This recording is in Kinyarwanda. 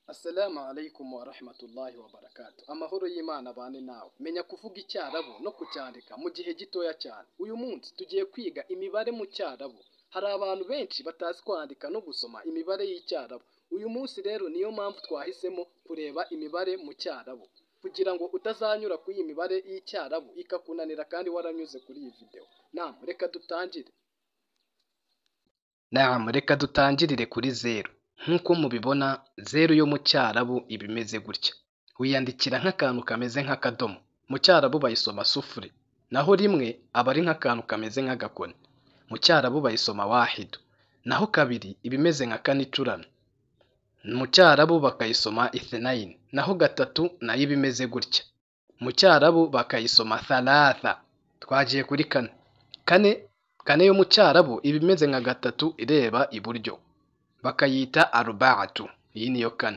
Assalamu alaikum wa rahmatullahi wa barakatuh. Amahoro y'Imana abane nawe. Menya kuvuga Icyarabu no kucyandika mu gihe gitoya cyane. Uyu munsi tugiye kwiga imibare mu Cyarabu. Hari abantu benshi batazi kwandika no gusoma imibare y'Icyarabu. Uyu munsi rero niyo mpamvu twahisemo kureba imibare mu Cyarabu, kugira ngo utazanyura kuri iyi mibare y'Icyarabu ikakunanira kandi waranyuze kuri iyi video. Naam, reka dutangire. Naam, reka dutangirire kuri zeru. Nk'uko mubibona, zeru yo mu Cyarabu iba imeze gutya. Wiyandikira nk'akantu kameze nk'akadomo. Mu Cyarabu bayisoma sufuri. Naho rimwe aba ari nk'akantu kameze nk'agakoni. Mu Cyarabu bayisoma wahidu. Naho kabiri iba imeze nka kane icuramye. Mu Cyarabu bakayisoma ithnayini. Naho gatatu nayo iba imeze gutya. Mu Cyarabu bakayisoma thalatha. Twagiye kuri kane. Kane, kane yo mu Cyarabu iba imeze nka gatatu ireba iburyo. Bakayita arbaatu. Iyi niyo kane.